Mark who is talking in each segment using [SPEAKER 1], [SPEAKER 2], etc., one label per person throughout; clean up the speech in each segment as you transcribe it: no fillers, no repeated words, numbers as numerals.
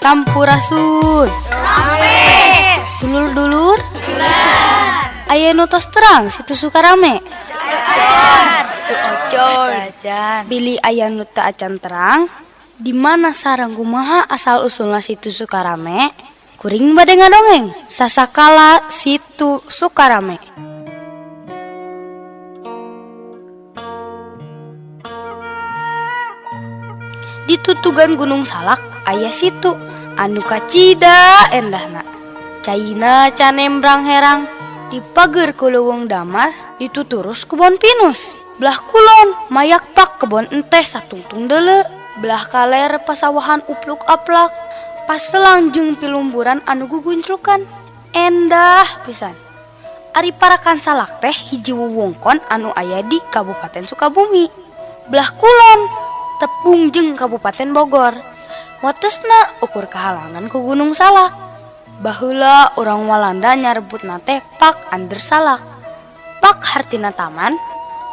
[SPEAKER 1] Sampurasun. Dulur-dulur. Aya nu tos terang Situ Sukarame. Bilih aya nu teu acan terang, di mana sareng kumaha asal usulna Situ Sukarame? Kuring bade ngadongeng sasakala Situ Sukarame. Di tutugan Gunung Salak aya situ anu kacida endahna. Caina canembrang herang, dipager ku leuweung damar, dituturus kebon pinus. Belah kulon mayak pak kebon enteh satungtung deuleu, belah kaler pasawahan upluk aplak, paselang jeung pilumburan anu gugunclukan. Endah pisan. Ari Parakan Salak teh hiji wewengkon anu aya di Kabupaten Sukabumi. Belah kulon tepung jeung Kabupaten Bogor. Watesna ukur kahalangan ku Gunung Salak. Baheula urang Walanda nyarebutna teh Pak Ander Salak. Pak hartina taman,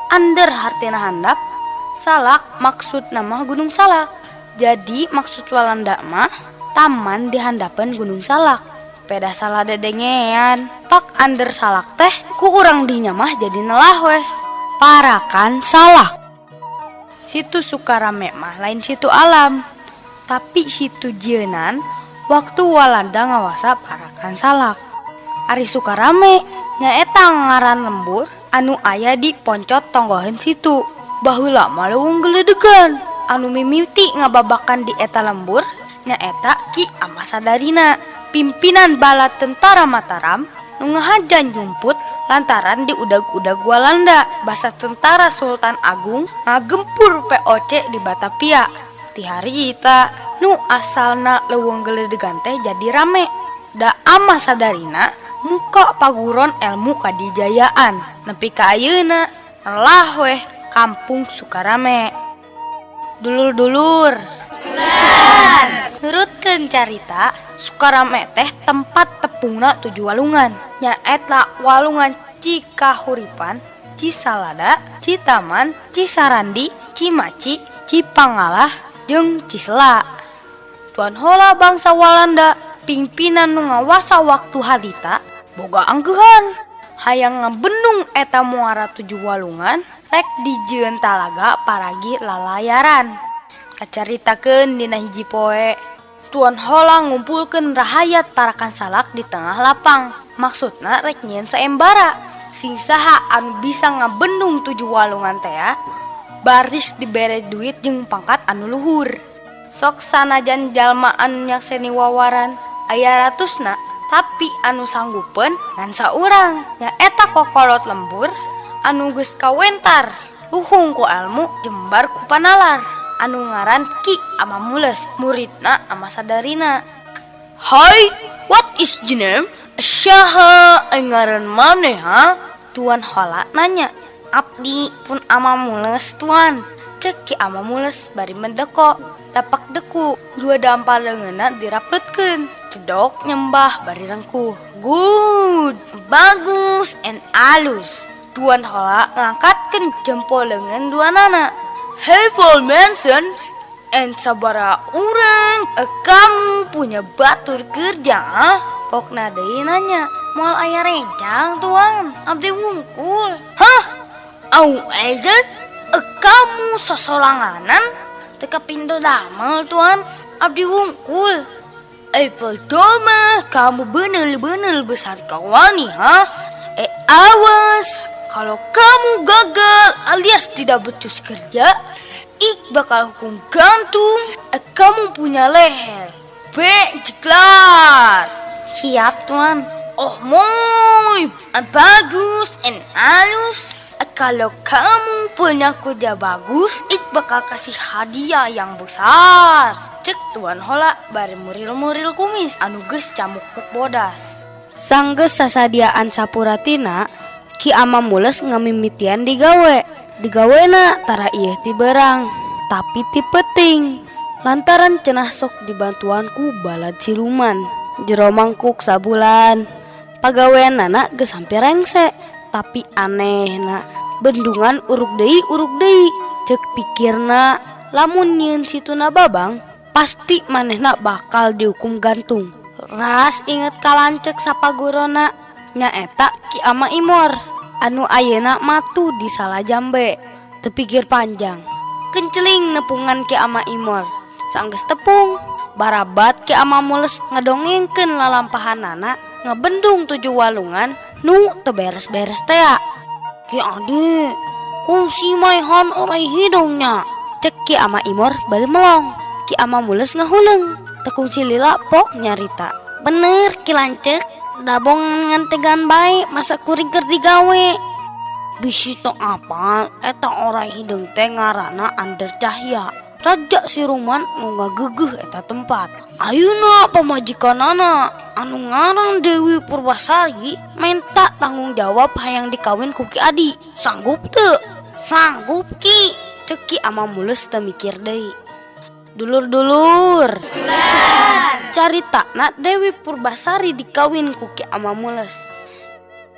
[SPEAKER 1] Ander hartina handap, Salak maksudna mah Gunung Salak. Jadi maksud Walanda mah taman di handapeun Gunung Salak. Pedah salah dedengean. Pak Ander Salak teh ku urang dinya mah jadi nelah weh. Parakan Salak. Situ Sukarame mah lain situ alam, tapi situ jeunan waktu Walanda ngawasa Parakan Salak. Ari Sukarame nyaeta ngaran lembur anu aya di poncot tonggoheun situ. Baheula mah leuweung geledegan anu mimiti ngababakan di eta lembur nyaeta Ki Ama Sadarina, pimpinan bala tentara Mataram nu ngahajan nyumput lantaran diudag-udag Walanda. Basa tentara Sultan Agung ngagempur VOC di Batavia. Ti harita nu asalna leuweung geledegan teh jadi rame. Da Ama Sadarina muka paguron elmu kadijayaan nepi ka ayeuna nelah weh kampung Sukarame. Dulur-dulur, nurutkeun carita Sukarame teh tempat tepungna 7 walungan. Nyaeta walungan Cikahuripan, Cisalada, Citaman, Cisarandi, Cimaci, Cipangalah, jeung Cisela. Tuan Hola bangsa Walanda, pimpinan nu ngawasa waktu harita, boga angkeuhan. Hayang ngabendung eta muara 7 walungan, rek dijieun talaga paragi lalayaran. Kacaritakeun dina hiji poe, Tuan Hola ngumpulkeun rahayat Parakan Salak di tengah lapang. Maksudna rek nyieun saembara. Sing saha anu bisa ngabendung 7 walungan tea, baris dibere duit jeung pangkat anu luhur. Sok sanajan jalma anu nyakseni wawaran aya ratusna, tapi anu sanggupeun ngan saurang. Nyaeta kokolot lembur anu geus kawentar, luhung ku almu jembar ku panalar, anu ngaran Ki Ama Mules, muridna Ama Sadarina. Hai, what is your name? Saha ngaran maneh ha? Tuan Hola nanya. Abdi pun Ama Mules tuan. Cek Ki Ama Mules bari mendeko, tapak deku, dua dampal leungeunna dirapetkeun. Cedok nyembah bari rengkuh. Good, bagus and alus. Tuan Hola ngangkatkeun jempol leungeun dua nana. Hey Paul Manson, and sabara urang, kamu punya batur kerja? Ha? Pokna deui nanya, moal aya rencang tuan, abdi wungkul. Hah? Au agent, kamu sosoranganan? Teka pintu damel tuan, abdi wungkul. Pertama, kamu bener-bener besar kawani, ha? Awas, kalau kamu gagal alias tidak becus kerja, ik bakal hukum gantung. Kamu punya leher. B, jeklar. Siap tuan. Oh moy, bagus and halus. Kalau kamu punya kerja bagus, ik bakal kasih hadiah yang besar. Cek Tuan Hola bari muril-muril kumis anu geus camuk bodas. Sanggeus sasadiaan sapuratina, Ki Ama Mules ngamimitian digawe. Digawena tara ieu ti berang, tapi ti peuting. Lantaran cenah sok dibantuan ku balad siluman. Jero mangkuk sabulan. Pagaweanana geus hampir rengse, tapi anehna bendungan uruk deui uruk deui. Cek pikirna lamun nyieun situna babang, Pasti manehna bakal dihukum gantung. Ras inget ka lanceuk sapagurona nyaeta Ki Ama Imor anu ayeuna matu di Salajambe. Teu pikir panjang, kenceling nepungan Ki Ama Imor. Sanggeus tepung, barabat Ki Ama Mules ngadongengkeun lalampahanana ngebendung 7 walungan nu teu beres-beres tea. Ki Adi, kungsi maehan orai hidungnya. Cek Ki Ama Imor bari melong. Ki Ama Mules ngahuleung, teu kungsi lila pok nyarita. Bener Ki Lanceuk, dabong ngantegan bae masa kuring keur digawe. Bisi teu apal eta orai hideung teh ngaranna Ander Cahya. Raja siruman nu ngagegeuh eta tempat. Ayeuna pamajikanana anu ngaran Dewi Purbasari menta tanggung jawab hayang dikawin ku Ki Adi. Sanggup teu? Sanggup Ki. Cek Ki Ama Mules teu mikir deui. Dulur-dulur. Caritana Dewi Purbasari dikawin ku Ki Ama Mules.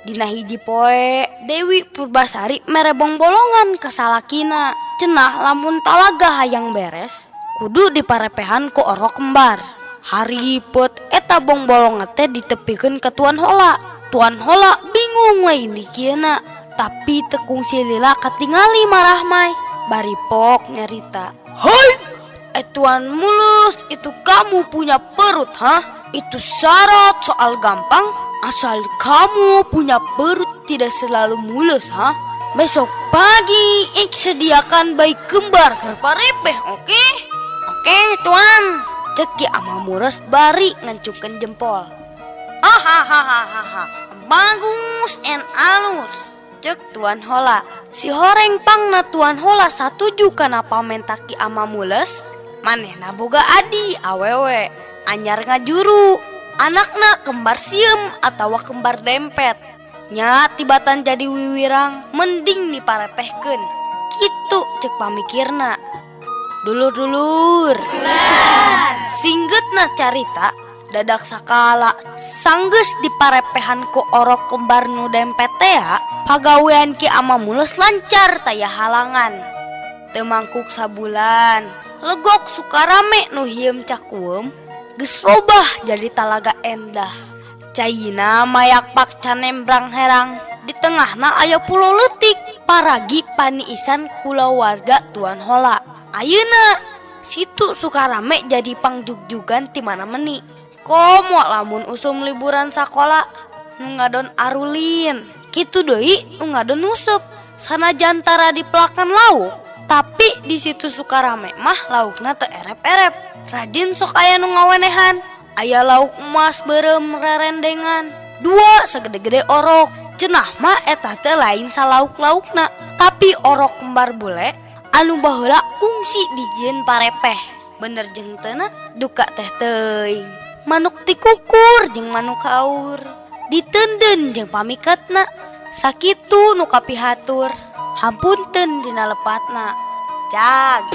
[SPEAKER 1] Dina hiji poe Dewi Purbasari mere bongbolongan ka salakina. Cenah lamun talaga hayang beres kudu diparepehan ku orok kembar. Haripet eta bongbolongan teh ditepikeun ka Tuan Hola. Tuan Hola bingung lain dikieuna, tapi teu kungsi lila katingali marahmai. Bari pok nyarita, "Hoi, Tuan Mulus, itu kamu punya perut, hah? Itu syarat soal gampang, asal kamu punya perut tidak selalu mulus, hah? Besok pagi ik sediakan bayi kembar keur parepeh, oke? Oke, Tuan." Cek Ki Ama Mules bari ngancungkeun jempol. Hahaha, bagus en alus. Cek Tuan Hola. Si horeng pangna Tuan Hola satuju kana pamenta Ki Ama Mules. Manehna boga adi awewe anyar ngajuru, anakna kembar siem atawa kembar dempet. Nya tibatan jadi wiwirang mending diparepehkeun. Kitu cek pamikirna. Dulur-dulur. Singgeutna carita dadak sakala sanggeus diparepehan ku orok kembar nu dempet tea, pagawean Ki Ama Mules lancar taya halangan. Teu mangkuk sabulan, legok Sukarame nu hieum cakueum geus robah jadi talaga endah. Caina mayakpak canembrang herang, di tengahna aya pulau leutik paragi paniisan kulawarga Tuan Hola. Ayeuna situ Sukarame jadi pangjugjugan ti mana meni. Komo lamun usum liburan sakola nu ngadon arulin, kitu deui nu ngadon nusep. Sanajan tara dipelakan lauk, tapi di situ Sukarame mah laukna teu erep-erep. Rajin sok aya nu ngawenehan. Aya lauk emas beureum rerendengan, 2 sagede-gede orok. Cenah mah eta teh lain salauk-laukna, tapi orok kembar bule anu baheula kungsi dijieun parepeh. Bener jeung teu na? Duka teh teuing. Manuk tikukur jeung manuk haur, diteundeun jeung pamikatna. Sakitu nu kapihatur, hampunten dina lepatna. Cag.